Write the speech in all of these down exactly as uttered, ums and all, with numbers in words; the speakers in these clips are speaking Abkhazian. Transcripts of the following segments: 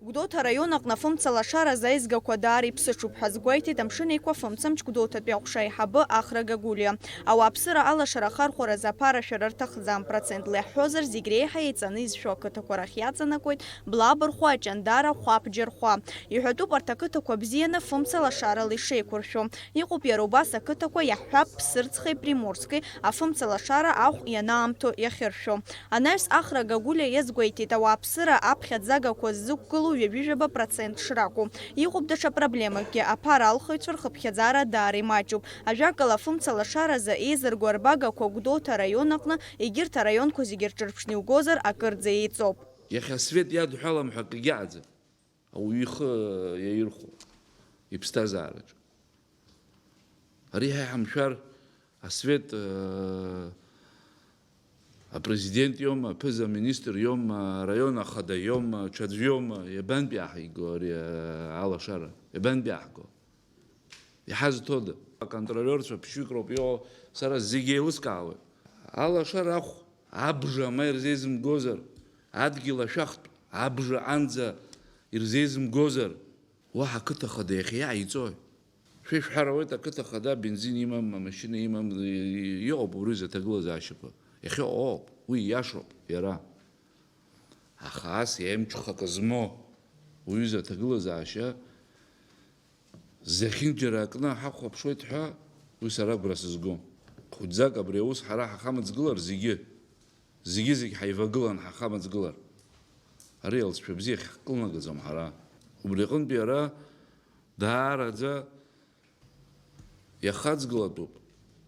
Гәдоуҭа араион аҟны афымца лашаразы аизгақәа даара иԥсыҽуп ҳәа азгәеиҭеит Амшын Еиқәа фымцамч Гәдоуҭатәи аҟәша аиҳабы Ахра Гагәлиа. Ауааԥсыра алашара ахархәаразы аԥара шәара рҭахӡам, процентла иаҳҳәозар, зегь реиҳа еиҵаны изшәо ақыҭақәа рахь иаҵанакуеит Блабырхәа, Аҷандара, Хәаԥџьархәа. Иҳәатәуп арҭ ақыҭақәа бзианы фымца лашарала ишеиқәыршәо. Иҟоуп иара убас ақыҭақәа, иаҳҳәап, Ԥсырӡхеи Приморски, афымца лашара ахә ианаамҭоу иахьыршәо. Анаҩс Ахра Гагәлиа иазгәеиҭеит, ауааԥсыра аԥхьаӡагақәа ззықәгылоу ҩажәижәаба процент шракәу. Иҟоуп даҽа проблемакгьы, аԥара алхыҩцәа рхыԥхьаӡара даара имаҷуп. Ажәакала, афымца лашаразы еизырго арбагақәа Гәдоуҭа араион аҟны егьырҭ араионқәа зегьы рҿырԥшны иугозар, акырӡа еиҵоуп. Иахьа асвет иадҳәалам ҳәа акгьы аӡам. Ауаҩы ихы иаирхәо иԥсҭазаараҿы. Ари ҳа иҳамшәар, асвет, э, апрезидент иоума, аԥыза-министр иоума, араион ахада иоума, ҽаӡә иоума, иабантәи иаҳиго ари, э, алашара? Иабантәи иаҳго? Иҳазҭода? Аконтролиорцәа ԥшьҩык роуп иҟоу, сара зегьы еилыскаауеит. Алашара ахә, абжа ма ирзеизымгозар, адгьыл ашәахтә абжа анӡа ирзеизымгозар, уаҳа ақыҭа хада иахьа иааиҵои? Шәа ишәҳәар ауеит, ақыҭа хада бензин имам, амашьына имам, и-, и-, иҟоуп убри рзы аҭагылазаашьақәа. Иахьа ыҟоуп, уи ииашоуп иара. Аха ас еимҽхак змоу уҩыза аҭагылазаашьа зехьынџьара акны ҳахәаԥшуеит ҳәа, уи сара агәра сызгом. Хәыҷӡак абри аус ҳара ҳахамыҵгылар зегьы, зегьы-зегь ҳаивагылан ҳахамыҵгылар, ари алҵшәа бзиа ахьҳкылнагаӡом ҳара. Убри аҟынтәи ара даараӡа иахаҵгылатәуп.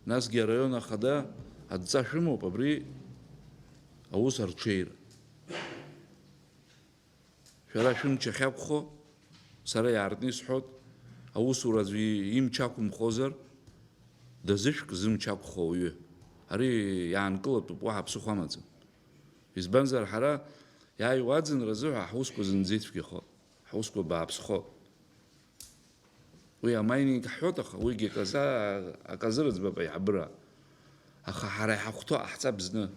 Насгьы араион ахада адҵа шәымоуп абри аус арҽеира. Шәара шәымч ахьақәхо, сара иаартны исҳәоит, аусура аӡәы имч ақәымхозар, дазышәк зымч ақәхо ауаҩы. Ари иаанкылатәуп, уаҳа ԥсыхәа амаӡам. Избанзар, ҳара иааиуа аӡынра азыҳәа ҳусқәа зынӡа ицәгьахо, ҳусқәа бааԥсхо. Уи амайнинг ҳҳәоит, аха уигьы аказа-, аказы рыӡбап аиҳабыра. Аха ҳара иҳахәҭоу ҟаҳҵап зны.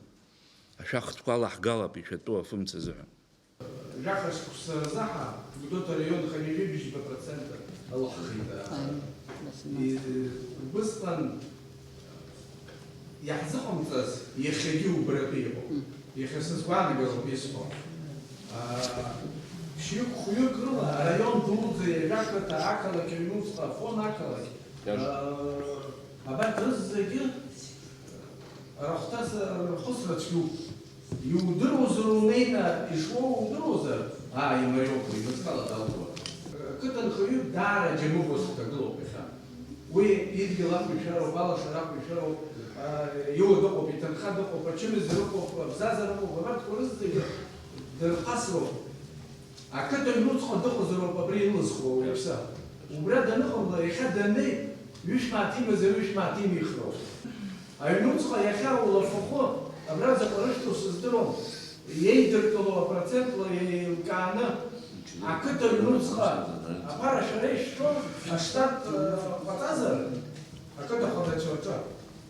Ашәахтәқәа алаҳгалап ишәатәу афымца азыҳәан. Жәаха шықәса рзы ҳа Гәдоуҭа араион хынҩажәи бжьба процент алахахеит. Ааи, нас, нас. И-, убысҟан иаҳзыҟамҵаз иахьагьы убратәы иҟоуп. Мм. Иахьа сызгәаанагароуп исҳәо. Аа, ԥшьҩык-хәҩык рыла араион дуӡӡа иажәа ақыҭа, ақалақь аҩнуҵҟа, Афон ақалақь, иажәа, аа, абарҭ рызегьы рахәҭа рхәыцра цәгьоуп. Иудыруазар унеины ишуоу удыруазар, аа, имариоуп, уи мызкала далҵуа. Ақыҭанхаҩы даара џьамыӷәас дҭагылоуп иахьа. Уи идгьыл ақәишәароуп, алашара ақәишәароуп, аа, иуа дыҟоуп, иҭынха дыҟоуп, ачымазара ыҟоуп, абзазара ыҟоуп, абарҭқәа рызегьы дырхасроуп. Ақыҭа аҩнуҵҟа дыҟазароуп абри илызхуа уи аԥсы. Убра даныҟамла, иахьа даннеи, ҩышә мааҭ имазар, ҩышә мааҭ имихроуп. Аҩнуҵҟа иахьа улафахәы абра заҟа рышәҭо сыздыруам, иеидыркыло апроцентла еилкааны, ақыҭа аҩнуҵҟа аԥара шәара ишәҭо аштат, э, ҟаҵазар, ақыҭа хадацәа рҿы.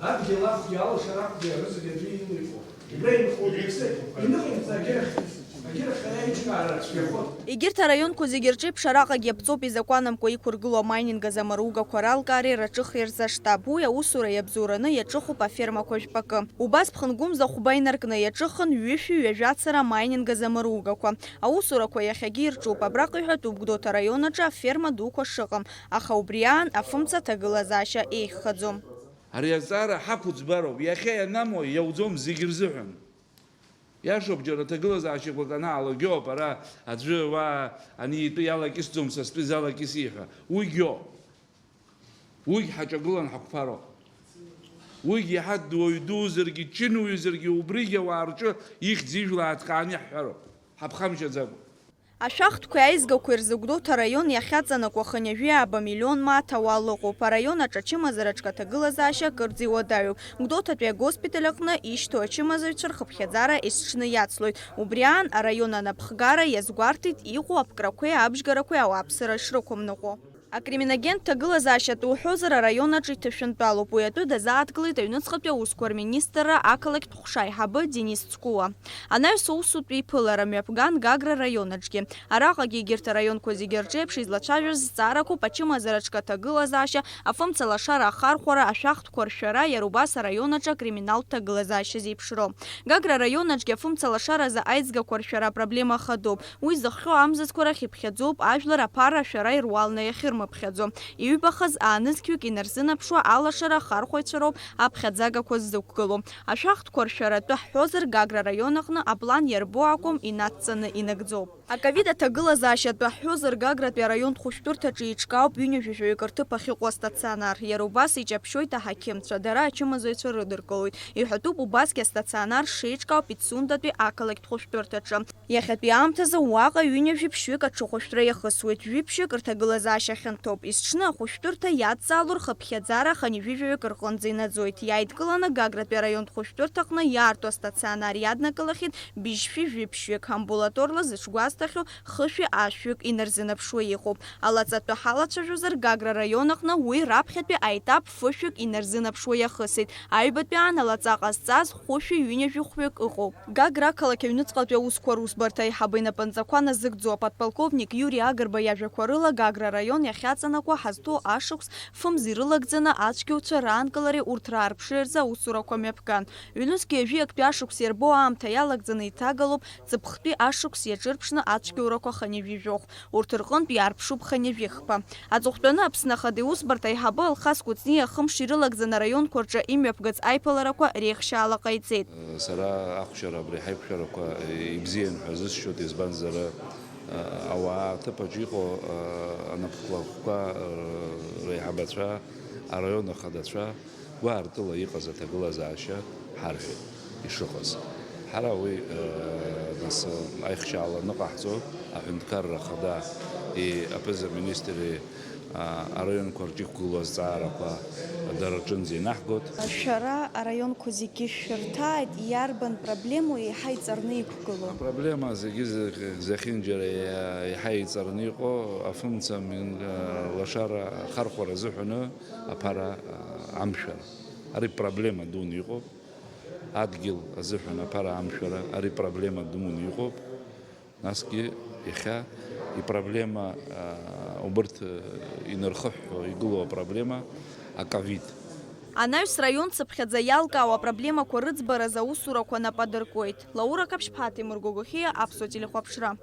Адгьыл ахәгьы, алашара ахәгьы, рызегь аӡәы илихуа. Убра инхо иԥсы, иныҟәымҵ агьырахь, агьырахь аиҿкаара цәгьахоит. Егьырҭ араионқәа зегьы рҿеиԥш араҟагьы аԥҵоуп изакәанамкәа иқәыргылоу амайнинг азы амаругақәа ралкаареи рҿыхреи рзы аштаб. Уи аусура иабзоураны иаҿыхуп афермақәа жәпакы. Убас Ԥхынгәымза хәба инаркны иаҿыхын ҩышәи ҩажәа цара амайнинг азы амаругақәа. Аусурақәа иахьагьы ирҿуп. Абраҟа иҳәатәуп Гәдоуҭа араион аҿы аферма дуқәа шыҟам, аха убри аан афымца аҭагылазаашьа еиӷьхаӡом. Ари азҵаара ҳақәыӡбароуп, иахьа ианамуа иауӡом зегь рзыҳәан. Иашоуп, џьара ҭагылазаашьақәак анаалогьоуп, ара аӡәы уа ани итәы иалакьысӡом, са стәы залакьысит ҳәа. Уигьоуп. Уигь ҳаҿагылан ҳақәԥароуп. Уигь иаҳа дуаҩ дуузаргьы, чынуаҩызаргьы убригь ауаа рҿы ихьӡ-ижәла ааҭкааны иаҳҳәароуп. Ҳаԥхамшьаӡакәа. Ашәахтәқәеи аизгақәеи рзы Гәдоуҭа араион иахьаҵанакуа хынҩажәи ааба миллион мааҭ ауал ыҟоуп. Араион аҿы ачымазараҿы аҭагылазаашьа акырӡа иуадаҩуп. Гәдоуҭатәи агоспиталь аҟны ишьҭоу ачымазаҩцәа рхыԥхьаӡара есҽны иацлоит. Убри аан араион анапхгара иазгәарҭеит иҟоу аԥкрақәеи абжьгарақәеи ауааԥсыра шрықәымныҟәо. Акриминогентә ҭагылазаашьа атәы уҳәозар, араион аҿы иҭышәынтәалоуп. Уи атәы дазааҭгылеит аҩныҵҟатәи аусқәа рминистрра ақалақьтә ҟәша аиҳабы Денис Цкуа. Анаҩс аусутә иԥылара мҩаԥган Гагра раион аҿгьы. Араҟагьы егьырҭ араионқәа зегьы рҿы еиԥш излацәажәоз зҵаарақәоуп ачымазараҿы аҭагылазаашьа, афымца лашара ахархәара, ашәахтәқәа ршәара, иара убас араион аҿы акриминалтә ҭагылазаашьа зеиԥшроу. Гагра араион аҿгьы афымца лашаразы аиҵгақәа ршәара апроблема хадоуп. Уи зыхҟьо амзызқәа рахь иԥхьаӡоуп, ажәлар аԥара ашәара ируалны иахьырмыԥхьаӡо. Иҩбахаз аанызқьҩык инарзынаԥшуа алашара ахархәаҩцәа роуп аԥхьаӡагақәа ззықәгылоу. Ашәахтәқәа ршәара атәы ҳҳәозар, Гагра араион аҟны аплан иарбоу акәым, инадҵаны инагӡоуп. Аковид аҭагылазаашьа атәы ҳҳәозар, Гагратәи араионтә хәышәтәырҭаҿы еиҿкаауп ҩынҩажәаҩык рҭыԥ ахьыҟоу астационар. Иара убас иҷаԥшьоит аҳақьымцәа, дара ачымазаҩцәа рыдыркылоит. Иҳәатәуп убасгьы астационар шеиҿкаау Пицундатәи ақалақьтә хәышәтәырҭаҿы. Иахьатәи аамҭазы уаҟа ҩынҩажәи ԥшьҩык аҽыхәышәтәра иахысуеит, жәиԥшьҩык рҭагылазаашьа хьанҭоуп. Есҽны ахәышәтәырҭа иадҵаало рхыԥхьаӡара хынҩажәи жәаҩык рҟынӡа инаӡоит. Иааидкыланы Гагратәи араионтә хәышәтәырҭаҟны иаарту астационар иаднакылахьеит быжьшәи жәиԥшьҩык, амбулаторла зыҽгәасҭахьоу хышәи ашәҩык инарзынаԥшуа иҟоуп. Алаҵатәы ҳалацәажәозар, Гагра раион аҟны уи раԥхьатәи аетап фышәҩык инарзынаԥшуа иахысит. Аҩбатәи аан алаҵа ҟазҵаз хәышәи ҩынҩажәи хәҩык ыҟоуп. Гагра ақалақь аҩныҵҟатәи аусқәа русбарҭа аиҳабы инапынҵақәа назыгӡо аподполковник Иури Агрба иажәақәа рыла, Гагра араион иахьаҵанакуа ҳазҭоу ашықәс фымз ирылагӡаны ацәгьауцәа раанкылареи урҭ раарԥшреи рзы аусурақәа мҩаԥган. Ҩнызқьи ҩажәи актәи ашықәс иарбоу аамҭа иалагӡаны иҭагалоуп ҵыԥхтәи ашықәс иаҿырԥшны ацәгьоурақәа хынҩажәи жәохә. Урҭ рҟынтә иаарԥшуп хынҩажәи хԥа. Аҵыхәтәаны Аԥсны Ахада иусбарҭа аиҳабы Алхас Кәыҵниа ахымш ирылагӡаны араионқәа рҿы имҩаԥгац аиԥыларақәа реихшьаала ҟаиҵеит. Сара ахәшьара абри ҳаиқәшәарақәа ибзиан ҳәа азысшьоит, избанзар, ауаа аҭыԥаҿ иҟоу анапхгақәа реиҳабацәа, араион ахадацәа, гәаартыла иҟаз аҭагылазаашьа ҳарҳәеит ишыҟаз. Ҳара уи, э, нас, э, аихшьаала аныҟаҳҵо, аҳәынҭқарра ахада, и, аԥыза-министри, а, араионқәа рҿы иқәгылоу азҵаарақәа дара рҿынӡа инаҳгоит. Шәара араионқәа зегьы шәырҭааит, иарбан проблемоу еиҳа иҵарны иқәгылоу? Апроблема зегьы зехь-, зехьынџьара еиҳа иҵарны иҟоу афымца мин-, лашара ахархәара азыҳәаны аԥара, а, амшәара. Ари проблема дуны иҟоуп. Адгьыл азыҳәан аԥара амшәара, ари проблема дуны иҟоуп. Насгьы иахьа ипроблема, а, убырҭ, а, инырхыҳәҳәо игылоу апроблема аковид. Анаҩс раион цыԥхьаӡа иалкаау апроблемақәа рыӡбаразы аусурақәа нап адыркуеит. Лаура Каԥшьԥҳа, Ҭемыр Гогохиа, Аԥсуа телехәаԥшра.